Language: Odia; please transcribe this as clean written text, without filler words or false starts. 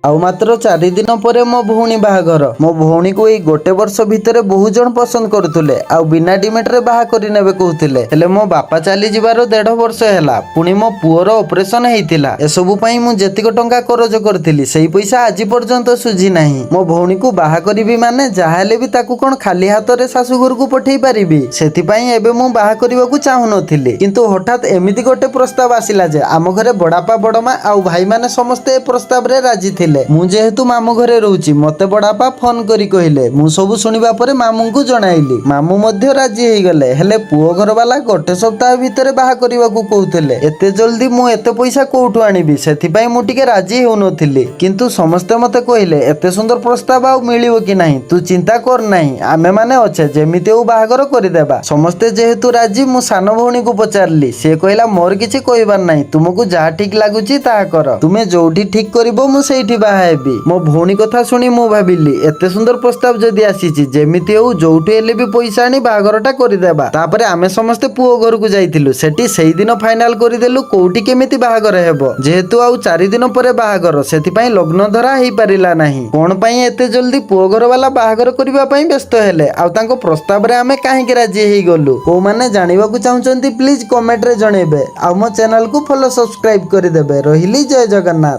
ଆଉ ମାତ୍ର 4 ଦିନ ପରେ ମୋ ଭଉଣୀ ବାହାଘର। ମୋ ଭଉଣୀକୁ ଏଇ ଗୋଟେ ବର୍ଷ ଭିତରେ ବହୁ ଜଣ ପସନ୍ଦ କରୁଥିଲେ ଆଉ ବିନା ଡିମାଣ୍ଡରେ ବାହା କରିନେବେ କହୁଥିଲେ। ହେଲେ ମୋ ବାପା ଚାଲିଯିବାର 1.5 ବର୍ଷ ହେଲା, ପୁଣି ମୋ ପୁଅର ଅପରେସନ ହେଇଥିଲା। ଏସବୁ ପାଇଁ ମୁଁ ଯେତିକ ଟଙ୍କା କରଜ କରିଥିଲି, ସେଇ ପଇସା ଆଜି ପର୍ଯ୍ୟନ୍ତ ସୁଝି ନାହିଁ। ମୋ ଭଉଣୀକୁ ବାହା କରିବି ମାନେ ଯାହାହେଲେ ବି ତାକୁ କଣ ଖାଲି ହାତରେ ଶାଶୁ ଘରକୁ ପଠେଇ ପାରିବି? ସେଥିପାଇଁ ଏବେ ମୁଁ ବାହା କରିବାକୁ ଚାହୁଁନଥିଲି। କିନ୍ତୁ ହଠାତ୍ ଏମିତି ଗୋଟେ ପ୍ରସ୍ତାବ ଆସିଲା ଯେ ଆମ ଘରେ ବଡାପା, ବଡମା ଆଉ ଭାଇମାନେ ସମସ୍ତେ ଏ ପ୍ରସ୍ତାବରେ ରାଜି ଥିଲେ। ମୁଁ ଯେହେତୁ ମାମୁଁ ଘରେ ରହୁଛି, ମତେ ବଡାପା ଫୋନ କରି କହିଲେ। ମୁଁ ସବୁ ଶୁଣିବା ପରେ ମାମୁଁଙ୍କୁ ଜଣାଇଲି। ମାମୁଁ ମଧ୍ୟ ରାଜି ହେଇଗଲେ। ହେଲେ ପୁଅ ଘର ବାଲା ଗୋଟେ ସପ୍ତାହ ଭିତରେ ବାହା କରିବାକୁ କହୁଥିଲେ। ଏତେ ଜଲ୍ଦି ମୁଁ ଏତେ ପଇସା କୋଉଠୁ ଆଣିବି? ସେଥିପାଇଁ ମୁଁ ଟିକେ ରାଜି ହେଉନଥିଲି। କିନ୍ତୁ ସମସ୍ତେ ମତେ କହିଲେ, "ଏତେ ସୁନ୍ଦର ପ୍ରସ୍ତାବ ଆଉ ମିଳିବ କି ନାହିଁ? ତୁ ଚିନ୍ତା କର ନାହିଁ, ଆମେ ମାନେ ଅଛେ, ଯେମିତି ହଉ ବାହାଘର କରିଦେବା।" ସମସ୍ତେ ଯେହେତୁ ରାଜି, ମୁଁ ସାନ ଭଉଣୀକୁ ପଚାରିଲି। ସେ କହିଲା, "ମୋର କିଛି କହିବାର ନାହିଁ। ତୁମକୁ ଯାହା ଠିକ ଲାଗୁଛି ତାହା କର। ତୁମେ ଯୋଉଠି ଠିକ କରିବ, ମୁଁ ସେଇଠି ବାହା ହେବି।" ମୋ ଭଉଣୀ କଥା ଶୁଣି ମୁଁ ଭାବିଲି, ଏତେ ସୁନ୍ଦର ପ୍ରସ୍ତାବ ଯଦି ଆସିଛି, ଯେମିତି ହଉ ଯୋଉଠି ହେଲେ ବି ପଇସା ଆଣି ବାହାଘରଟା କରିଦେବା। ତାପରେ ଆମେ ସମସ୍ତେ ପୁଅ ଘରକୁ ଯାଇଥିଲୁ। ସେଠି ସେଇଦିନ ଫାଇନାଲ କରିଦେଲୁ କୋଉଠି କେମିତି ବାହାଘର ହେବ। ଯେହେତୁ ଆଉ 4 ଦିନ ପରେ ବାହାଘର, ସେଥିପାଇଁ ଲଗ୍ନ ଧରା ହେଇପାରିଲା ନାହିଁ। କଣ ପାଇଁ ଏତେ ଜଲ୍ଦି ପୁଅ ଘର ବାଲା ବାହାଘର କରିବା ପାଇଁ ବ୍ୟସ୍ତ ହେଲେ ଆଉ ତାଙ୍କ ପ୍ରସ୍ତାବରେ ଆମେ କାହିଁକି ରାଜି ହେଇଗଲୁ? କୋଉମାନେ ଜାଣିବାକୁ ଚାହୁଁଛନ୍ତି, ପ୍ଲିଜ କମେଣ୍ଟରେ ଜଣେଇବେ ଆଉ ମୋ ଚ୍ୟାନେଲକୁ ଫଲୋ, ସବସ୍କ୍ରାଇବ କରିଦେବେ। ରହିଲି, ଜୟ ଜଗନ୍ନାଥ।